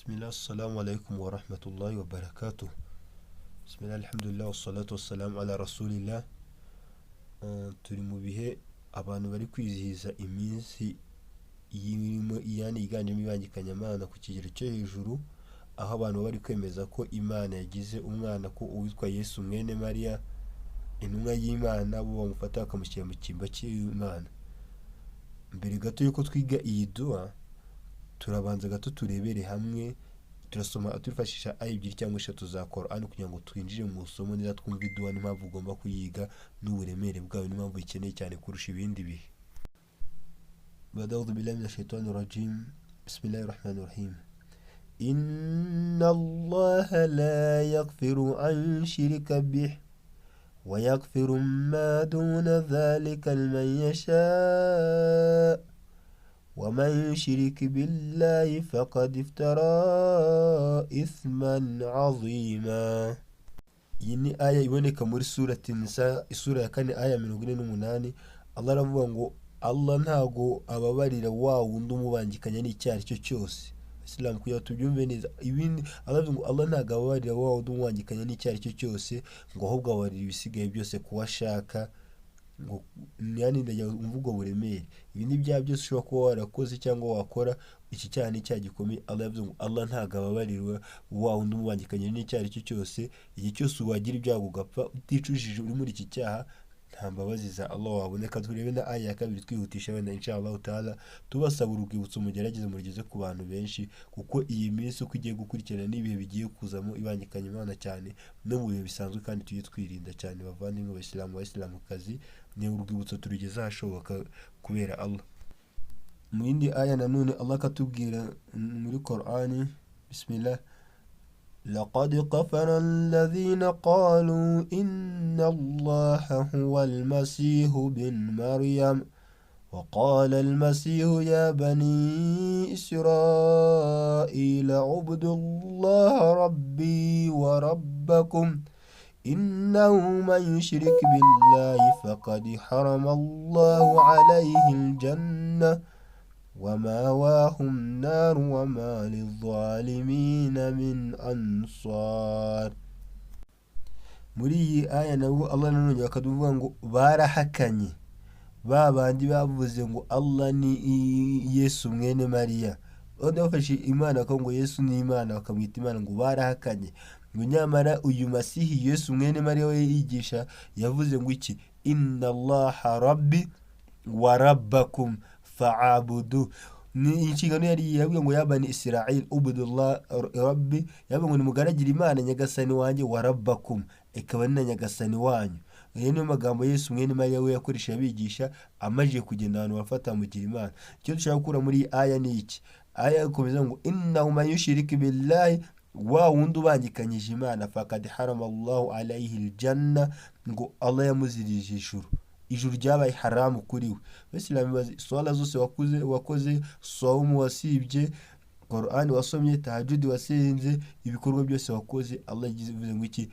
Bismillah, assalamu alaikum wa rahmatullahi wa barakatuh. Bismillah, alhamdulillah, wassalatu wassalamu ala rasulillah. Turi mu bihe abantu bari kwizihiza iminsi yirimo, yani yiganjemo ibangikanyamana ku kigero cyo hejuru, aho abantu bari kwemeza ko Imana yagize umwana, ko uwitwa Yesu mwene Mariya, intumwa y'Imana, bo bamufata bakamushyira mu cyimbo cy'Imana. Mbere gato yuko twiga iyi dua, turabanza gato turebere hamwe, turasoma twifashisha aya ebyiri cyangwa eshatu za Quran kugira ngo twinjire mu isomo neza, twumve idua n'impamvu ugomba kuyiga n'uburemere bwayo n'impamvu ikeneye cyane kurusha ibindi bihe. A'udhu billahi minash shaitani rajim. Bismillahir rahmanir rahim. Inna Allaha la yaghfiru an yushrika bih wa yaghfiru ma duna dhalika liman yasha. ومن يشرك بالله فقد افترى إثما عظيما. Iyi ni aya iboneka muri Surati Nisa, isura ya 4, aya 48. Allah aravuga ngo Allah ntago ababarira wa wundi umubangikanya n'icyaha ari cyo cyose. Isilamu, kugira ngo tubyumve neza ibindi, Allah avuga ngo Allah ntago ababarira wa wundi umubangikanya n'icyaha ari cyo cyose, ngo ahubwo ababarira ibisigaye byose kuwo ashaka. Ngo yani ndagira umva ubwo buremere, ibindi byaha byose ushobora kuba warakoze cyangwa wakora, iki cyaha ni icyaha gikomeye. Allah yavuze ngo Allah ntago ababarira wa wundi umubangikanya n'icyaha ari cyo cyose. Igihe cyose wagira ibyago ugapfa uticujije uri muri iki cyaha, nta mbabazi za Allah waboneka. Turebe na aya ya kabiri twihutisha wenda insha Allah taala. Tubasaba urwibutso, mugerageze murugeze ku bantu benshi, kuko iyi minsi uko igiye gukurikirana n'ibihe bigiye kuzamo ibangikanya Imana cyane no mu bihe bisanzwe, kandi tujye twirinda cyane bavandimwe bayisilamu, bayisilamukazi. Ni urwibutso turugeze ahashoboka kubera Allah. Mu yindi aya nanone Allah akatubwira muri Qur'ani, bismillah: لقد كفر الذين قالوا إن الله هو المسيح ابن مريم وقال المسيح يا بني إسرائيل اعبدوا الله ربي وربكم إنه من يشرك بالله فقد حرم الله عليه الجنة ومأواه النار وما للظالمين من أنصار. Muri iyi aya nabwo Allah nanone bakaduvuga ngo barahakanye ba bandi bavuze ngo Allah ni Yesu mwene Mariya. Bandi bafashe Imana bakavuga ngo Yesu ni Imana, bakamwita Imana, ngo barahakanye, ngo nyamara uyu Masihi Yesu mwene Mariya we yigisha yavuze ngo iki? Inna Allaha rabbi wa rabbakum fa'abudu. Ni inshingano yari yabwiye ngo ya bani Israel ubudullah rabbi, yabwiye ngo nimugaragire Imana nyagasani wanjye, wa rabbakum, ikaba ni na nyagasani wanyu. Ayo niyo magambo Yesu mwene Mariya we yakoresheje abigisha amajije kugenda, abantu bafata mugira Imana. Icyo dushaka gukura muri iyi aya ni iki? Aya ikomeza ngo innahu man yushrik billahi, wa wundi ubangikanyije Imana, fakad harama Allahu alayhi aljanna, ngo Allah yamuzirije ijuru, ijuru ryabaye haramu kuri we. Abisilamu bazi swala zose wakoze, swawumu wasibye, Qur'an wasomye, tahajjud wasenze, ibikorwa byose wakoze, Allah yagize ngo iki?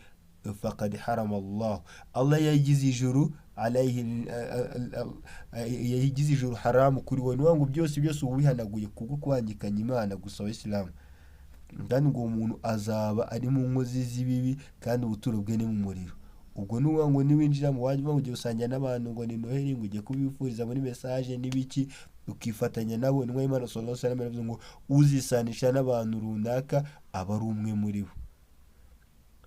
Fakad harama Allah, Allah yagize ijuru alayhi, yagize ijuru haramu kuri we. Ni ngo byose byose ubihanaguye kubwo kubangikanya Imana gusa, abayisilamu. Kandi ngo uwo muntu azaba ari mu nkozi z'ibibi, kandi ubuturo bwe ni mu muriro. Ubwo ni ngo niwinjira mu wajya ugiye gusangira n'abantu ngo ni Noheli, ngo ugiye kubifuriza muri message n'ibiki, ukifatanya nabo. Intumwa y'Imana sallallahu alaihi wasallam yaravuze ngo uzisanisha n'abantu runaka aba ari umwe muri bo.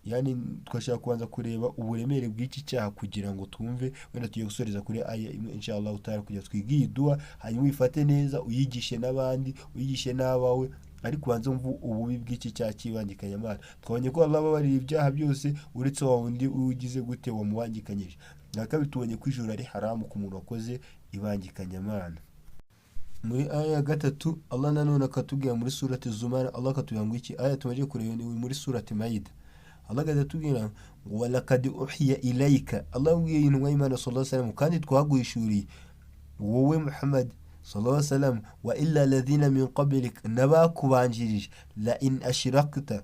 Yani twashaka kubanza kureba uburemere bw'iki cyaha kugira ngo twumve. Wenda tugiye gusoreza kuri aya imwe insha Allah taala, kugira twige iyi dua, hanyuma uyifate neza, uyigishe n'abandi, uyigishe n'abawe, ariko ubanze wumve ububi bw'iki cyaha cy'ibangikanyamana. Twabonye ko Allah ababarira ibyaha byose uretse wa wundi ugize gute, wamubangikanyije. Na kabiri, tubonye ko ijuru ari haramu ku muntu wakoze ibangikanyamana. Muri aya ya gatatu Allah nanone akatubwira muri Surati Zumar, Allah akatubwira ngo iki? Aya tumaze kureba ni muri Surati Maida. Allah akatubwira ngo walakad uhiya ilayka, Allah abwiye intumwa y'Imana sallallahu alaihi wasallam, kandi twaguhishuriye wowe Muhammad sallallahu alaihi wasallam, wa illa alladhina min qablik, n'abakubanjirije, la in ashrakta.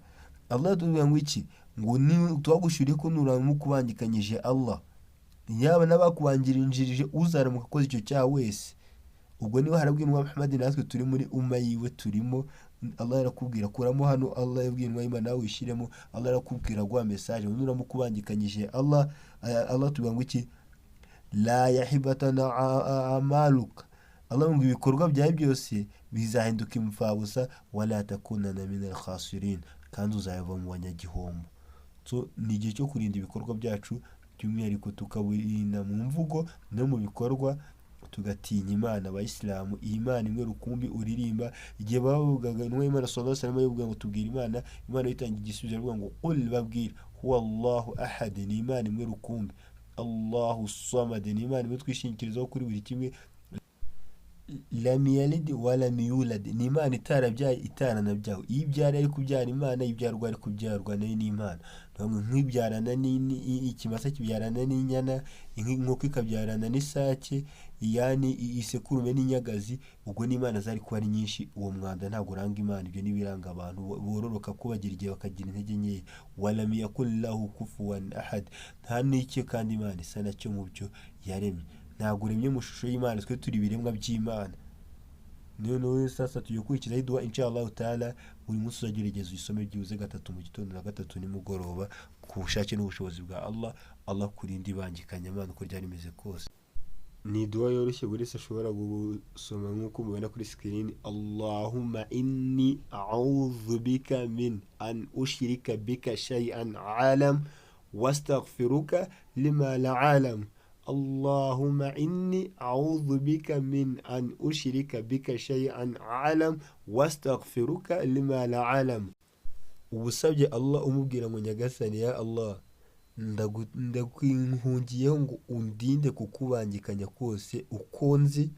Allah atubwira ngo iki? Ngo ni twaguhishuriye ko nuramuka ubangikanyije Allah, yaba n'abakubanjirije, uzaramuka akoze icyo cyaha wese. Ubwo niba harabwirwa Muhammad, natwe turi muri umma yiwe turimo. Allah arakubwira kuramo hano, Allah yabwiye intumwa y'Imana nawe wishyiremo. Allah arakubwira guha message nuramuka ubangikanyije Allah. Allah tuvuga ngo iki? La yahibatana amaluka, Allah ngo ibikorwa byawe byose bizahinduka imfabusa, wala takunana minal khasirin, kandi uzava mu banyagihombo. So ni igihe cyo kurinda ibikorwa byacu, by'umwihariko tukabirinda mu mvugo no mu bikorwa, tugatinya Imana. Abayisilamu, iyi Imana imwe rukumbi uririmba, igihe bavugaga intumwa y'Imana sallallahu alaihi wasallam yavuga ngo tubwire Imana, Imana yitangira igisubizo aravuga ngo qul, babwira huwa Allahu ahad, ni Imana imwe rukumbi, Allahu samad, ni Imana imwe twishingikirizaho kuri buri kimwe, lam yalid wa lam yulad, ni Imana itarabyaye itaranabyawe. Iyo ibyara ari kubyara Imana, ibyarwa ari kubyarwa nayo ni Imana. Nk'ibyarana ikimasa kibyarana n'inyana, inkoko ikabyarana n'isake, yani isekurume n'inyagazi, ubwo n'Imana zari kuba ari nyinshi. Uwo mwanda ntabwo uranga Imana, ibyo n'ibiranga abantu bororoka ko bagira igihe bakagira intege nkeya. Walam yakul lahu kufuwan ahad, nta n'icyo kandi Imana isa nacyo mu byo yaremye. Ntabwo uremye mu shusho y'Imana, twe turi ibiremwa by'Imana. Noneho sasa tugiye gukurikizaho iduha insha Allahu taala. Buri munsi uzagerageza uyisome byibuze 3 mu gitondo na 3 nimugoroba, ku bushake n'ubushobozi bwa Allah. Allah kurinda ibangikanyamana uko ryari rimeze kose. Ni iduha yoroshye buri wese ashobora gusoma nk'uko mubibona kuri sikirini. Allahumma inni a'udhu bika min an ushrika bika shay'an alam wastaghfiruka lima la alam. Allahumma inni a'udhu bika min an ushrika bika shay'an alam wastaghfiruka lima la alam. Ubusabye Allah umubwira ngo Nyagasani ya Allah, ndakwinkungiyeho ngo undinde kukubangikanya kose uko nzi,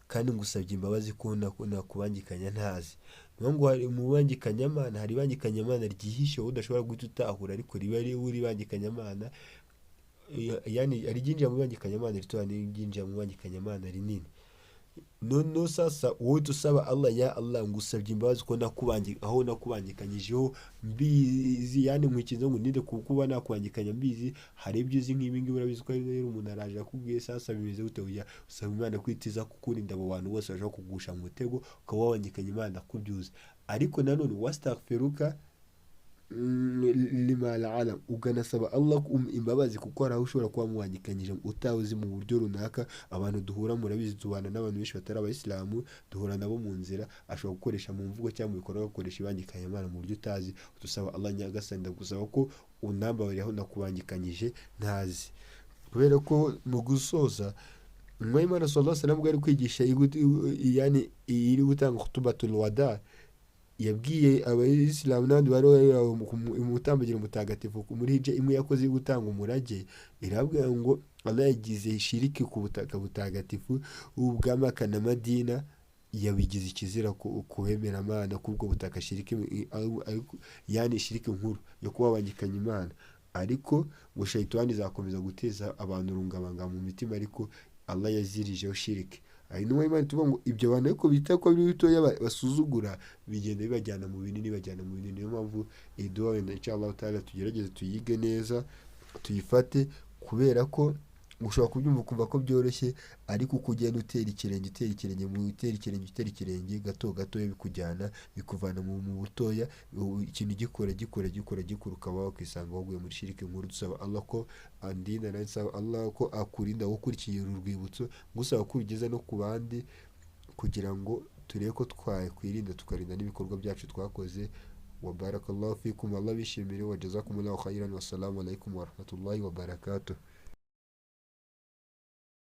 kandi ngusabye imbabazi ko nakubangikanya ntazi. Niyo ngo hari mu bangikanyamana, hari ibangikanyamana ryihishe wowe udashobora guhita utahura, ariko riba ari ibangikanyamana, yani ari ryinjira mu bangikanyamana rito, n'ryinjira mu bangikanyamana rinini. Noneho sasa wowe usaba Allah, ya Allah ngusabye imbabazi ko aho nakubangikanyijeho mbizi, yani nkwikiza ngo ninde kuba nakubangikanya mbizi. Hari ibyo uzi nk'ibi ngibi urabizi ko rero umuntu araje akubwiye sasa bimeze gute, oya usaba Imana kwitiza kukurinda abo bantu bose bashobora kugusha mu mutego ukaba wabangikanya Imana kubyuza. Ariko nanone wastaghfiruka lima la alam, uganasaba Allah imbabazi kuko hari aho ushobora kuba mubangikanyije utawuzi mu buryo runaka. Abantu duhura murabizi, tubana n'abantu benshi batari abayisilamu, duhura nabo mu nzira, ashobora gukoresha mu mvugo cyangwa mu bikorwa agakoresha ibangikanyamana mu buryo utazi. Dusaba Allah, Nyagasani ndagusaba ko unambabarira aho nakubangikanyije ntazi. Kubera ko mu gusoza intumwa y'Imana sallallahu alaihi wasallam ari kwigisha, yani iri gutanga khutubatul wada, yabwiye abayisilamu n'abandi bari umutambagiro mutagatifu muri hijja imwe yakoze gutanga umurage, irabwira ngo Allah yagize shiriki ku butaka butagatifu ubwa Maka na Madina, yabigize ikizira kubemera Imana kubwo butaka shiriki, yani shiriki nkuru yo kubabangikanya Imana. Ariko ngo shayitani izakomeza guteza abantu urungabanga mu mitima, ariko Allah yazirijeho shiriki. Intumwa y'Imana tuvuga ngo ibyo bantu ariko bita ko biri bitoya basuzugura, bigenda bibajyana mu binini, bibajyana mu binini. Niyo mpamvu iyi dua wenda insha Allah taala tugerageze tuyige neza, tuyifate, kubera ko ushobora kubyumva ukumva ko byoroshye, ariko uko ugenda utera ikirenge, utera ikirenge, utera ikirenge, utera ikirenge, gato gato bikujyana, bikuvana mu butoya, ikintu gikora gikora gikora gikora, ukaba wakwisanga waguye muri shiriki nkuru. Dusaba Allah ko andinda, nawe nsaba Allah ko akurinda ukurikiye uru rwibutso, ngusaba ko urugeza no ku bandi, kugira ngo turebe ko twakwirinda tukarinda n'ibikorwa byacu twakoze. Wa barakallahu fikum, Allah bishimire, wa jazakumullahu khairan, wassalamu alaikum warahmatullahi wabarakatuh.